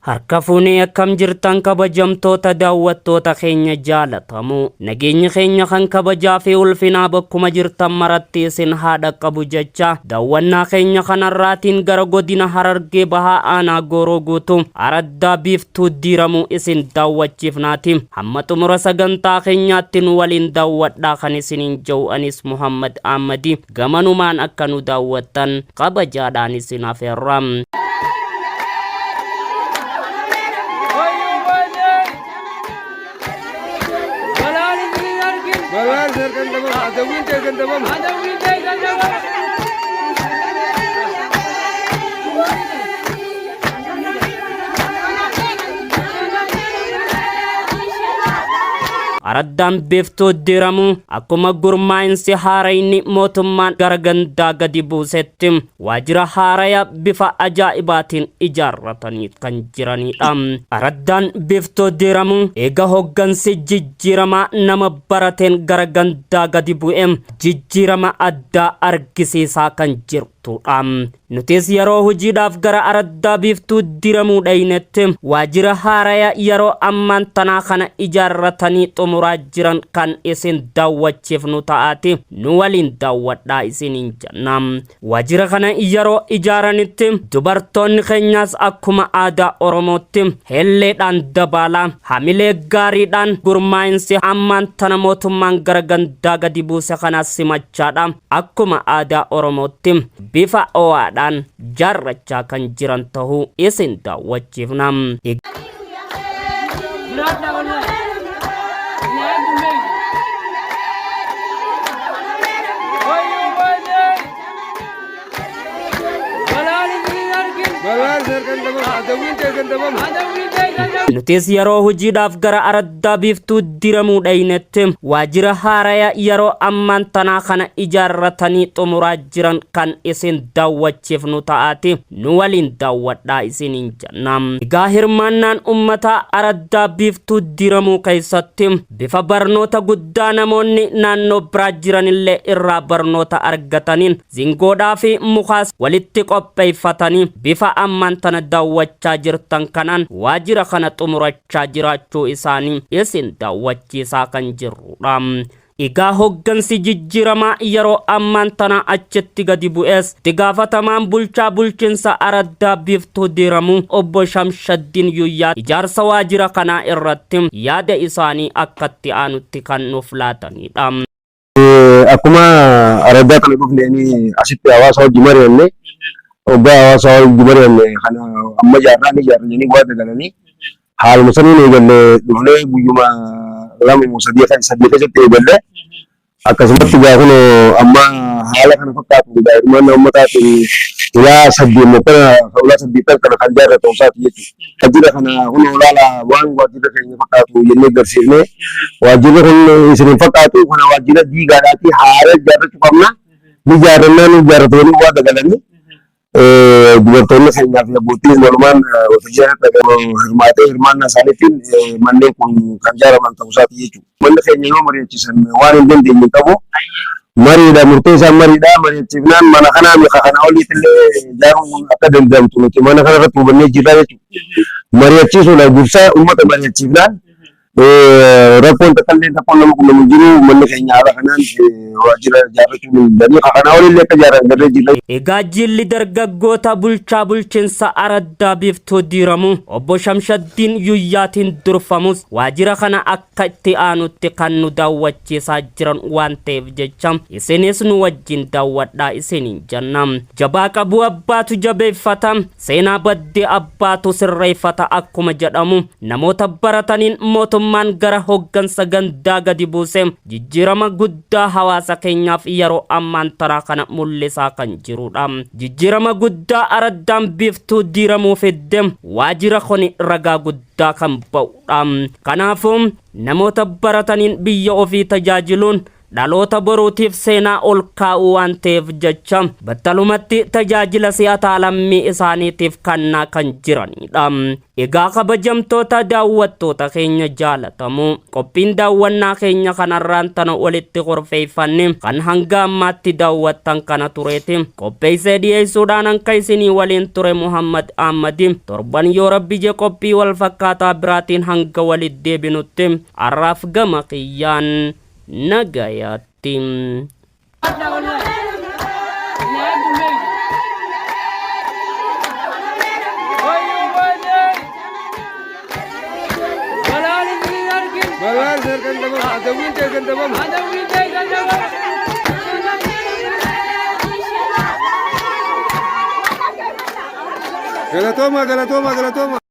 Harka fuunee akkam jirtan kabajamtoota daawwattoota keenya jaalatamoo nageenyi keenya kan kabajaa fi ulfinaa bakkuma jirtan maratti isin haa dhaqqabu jecha daawwannaa keenya kanarraatiin gara godina Harargee Bahaa aanaa Gooroo Guutuu araddaa Biiftuu Diiramuu isin daawwachiifnaati hamma xumura sagantaa keenyaatti nu waliin daawwadhaa kan isiniin jedhu anis Muhammad Ahmadi gamanumaan akka nu daawwattan kabajaadhaan isin afeerra. Balaan isin harkan dabama. Adawwiin teessan dabama. Adawwiin teessan dabama. Araddaan Biiftuu Diiramuu akkuma gurmaa'insi haarayni mootummaan gara gandaa gadi buusetti waajjira haaraya bifa ajaa'ibaatiin ijaarratanii kan jiranidha. Araddaan Biiftuu Diiramuu eega hoggansi jijjiiramaa nama barateen gara gandaa gadi bu'e jijjiirama addaa argisiisaa kan jirtudha. Nutis yeroo hojiidhaaf gara araddaa Biiftuu Diiramuu dhaynetti waajjira haaraya yeroo ammaan tanaa kana ijaarratanii xumuraa jiran kan isin daawwachiifnu ta'aati nu waliin daawwadhaa isiniin jenna. Waajjira kana yeroo ijaaranitti dubartoonni keenyaas akkuma aadaa Oromootti helleedhaan dabaalaa hamilee gaariidhaan gurmaa'insi ammaan tana mootummaan gara gandaa gadi buuse kanas simachaadha akkuma aadaa Oromootti bifa ho'aadhaan jaarrachaa kan jiran ta'uu isin daawwachiifna. Balaan isin harkan dabama. Adawwiin teessan dabama. Adawwiin teessan dabama. Nutis yeroo hojiidhaaf gara araddaa Biiftuu Diiramuu dhaynetti waajjira haaraya yeroo ammaan tanaa kana ijaarratanii xumuraa jiran kan isin daawwachiifnu ta'aati nu waliin daawwadhaa isiniin jenna. Egaa hirmaannaan uummataa araddaa Biiftuu Diiramuu keessatti bifa barnoota guddaa namoonni naannoo biraa jiranillee irraa barnoota argataniin zingoodhaa fi mukaas walitti qopheeffatanii bifa ammaan tana daawwachaa jirtan kanaan waajjira kana xumurachaa jiraachuu isaanii isin daawwachiisaa kan jirrudha. Egaa hoggansi jijjiiramaa yeroo ammaan tana achitti gadi bu'es itti gaafatamaan bulchaa bulchiinsa araddaa Biiftuu Diiramuu obbo Shamshaddiin Yuyyaa ijaarsa waajjira kanaa irratti yaada isaanii akkatti aanutti kan nuuf laatanidha. Akkuma araddaa kana dhufneen asitti hawaasa wajji mari'anne, hoggaa hawaasa wajji mari'anne kana amma ijaarraa ni ijaarra jedhanii waadaa galanii haaluma saniin eegalle dhufnee guyyuma 2 moo 3 keessatti eegalle. Akkasumatti egaa kun amma haala kana fakkaatu egaa hirmaannaa uummataatiin ulaa saddeet moo kana ulaa saddeettan kana kan ijaarre ta'uu isaati jechuudha. Waajjira kana kun olaala waan waajjira keenya fakkaatu jennee agarsiifne, waajjirri kun isin hin fakkaatu, kana waajjira diigaadhaati, haala ijaarrachuu qabna, ni ijaarrannaa ni ijaarratanii waa dagalanii dubartoonni keenyaa fi abbootiin walumaan waltajjii irratti hirmaatee hirmaannaa isaaniitiin manneen kun kan ijaaraman ta'uu isaati jechuudha. Manni keenya yoo mari'achiisan waan hin dandeenye hin qabu. Mariidha, murtee isaan mariidha, mari'achiifnaan mana kanaa mi'a kana oliitti illee ijaaruun akka danda'amtu nuti mana kana irratti hubannee jirra jechuudha. Mari'achiisuudhaaf dursa uummata mari'achiifnaan rakkoon takka illee rakkoon nama quunnamu hin jiru. Manni keenya haala kanaan waajjira ijaarrachuu ni danda'anii kanaa olillee akka ijaaran garree jirra. Egaa jilli dargaggoota bulchaa bulchiinsa araddaa Biiftuu Diiramuu obbo Shamshaddiin Yuyyaatiin durfamus waajjira kana akka itti aanutti kan nu daawwachiisaa jiran waan ta'eef jecha isinis nu wajjin daawwadhaa isiniin jenna. Jabaa qabu abbaatu jabeeffata, seenaa baddee abbaatu sirreeffata akkuma jedhamu namoota barataniin mootummaan gara hoggansa gandaa gadi buuse jijjiirama guddaa hawaasa keenyaaf yeroo ammaan tanaa kana mul'isaa kan jirudha. Jijjiirama guddaa araddaan Biiftuu Diiramuu fidde waajjira kuni ragaa guddaa kan ba'udha. Kanaafuu namoota barataniin biyya ofii tajaajiluun Dhaloota boruutiif seenaa ol kaa'uu waan ta'eef jecha battalumatti tajaajila si'ataa lammii isaaniitiif kannaa kan jiranidha. Egaa kabajamtoota daawwattoota keenya jaalatamu qophiin daawwannaa keenya kanarraan tana walitti korfeeffanne kan hanga ammaatti daawwattan kana tureeti. Qopheessee dhiyeessuudhaan hanka isinii waliin ture Muhammad Ahmad torban yoo rabbi je qophii wal fakkaataa biraatiin hanga walitti deebinutti har'aaf gama kiyyaan nagayaatti. Balaan sarkan dabam, adawwiin teessan dabam. Galatooma, galatooma, galatooma.